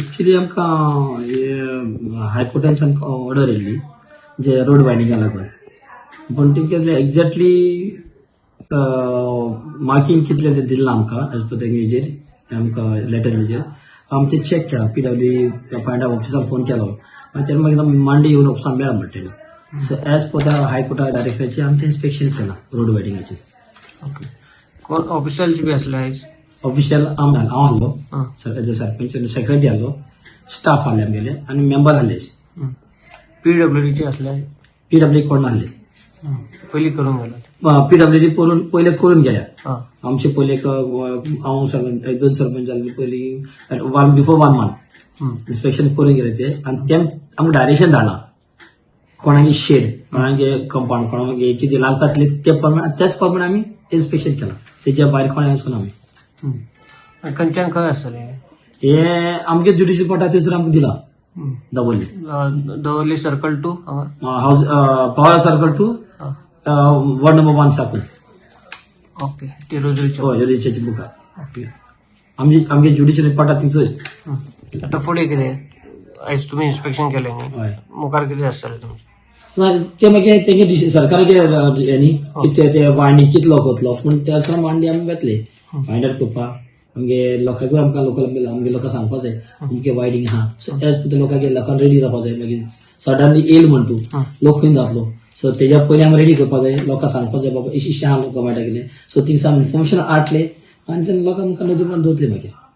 Actually आमकां हायकोर्टान आमकां order येयल्ली जे रोड वायडिंगा लागून, पूण तेंके एक्झॅक्टली मार्किंग कितलें तें दिलां आमकां एज पर तेंगे हेजेर आमकां लेटर हेजेर आमी तें चॅक केलां. पीडब्ल्यू फायंड ऑफिसान फोन केलो मागीर तेणें मागीर मांडे येवन ऑफिसान मेळा म्हणटा तेणी. सो एज पर the हायकोर्टा डायरेक्शनाचेर आमी तें इन्स्पेक्शन केलां रोड वायडिंगाचेर. ओके, कोण ऑफिशियल्स बी आसले आयज? ऑफिशियल आमी हांव आहलो. आं. सर, एज अ सरपंच आनी सेक्रेटरी आहलो, स्टाफ आहले आमगेले आनी मेंबर आहले. पीडब्ल्यूडीचे आसले? पीडब्ल्यू कोण नाहले. पयलीं करून गेलो? पीडब्ल्यू डी पळोवन पयले करून गेल्या. आं. आमचे पयले एक हांव सरपंच, एक दोन सरपंच जाल्ले पयलीं one before one month inspection करून गेले ते आनी ते आमकां डायरेक्शन धाडलां, कोणागे शेड, कोणागे कंपाउंड, कोणागे कितें लागता ते प्रमाणे, त्याच प्रमाणे आमी इन्स्पेक्शन केलां. तेच्या भायर कोणा वचून आमी. आनी खंयच्यान खंय आसतलें? हे आमगे ज्युडिशियल पडटा थंयसर आमकां दिलां दवर्ली. दवर्ली सर्कल टू हांगा? हावज पवार सर्कल टू आं. वॉर्ड नंबर 1 साकून. ओके, ती रोजरीच्या? हय, रोजरीच्या मुखार. ओके. आमची आमगे ज्युडिशियल पडटा थंयसर. आतां फुडें कितें? आयज तुमी इन्स्पेक्शन केलें न्ही? हय. मुखार कितें आसतलें तुमचें? ना, ते मागीर तेंगे सरकाराचे हे न्ही कितें ते वांडी कितलो कोतलो पूण ते आसा मांडी आमी वेतले फायंड आउट करपाक. आमगे लोकांकूय आमकां लोकल आमगे लोकांक सांगपा जाय अमके वायडींग आहा. सो एज पर लोकांक लोकांक रेडी जावपा जाय. मागीर सडनली येयल म्हण तूं लोक खंय जातलो? सो तेज्या पयलीं आमी रेडी करपा जाय, लोकांक सांगपा जाय, बाबा इशें इशें आहा, लोक गव्हर्मेंटा कितें. सो थिंगसान आमी इन्फॉर्मेशन हाडले आनी ते लोकांक मुखार नदर मारून दवरतले मागीर.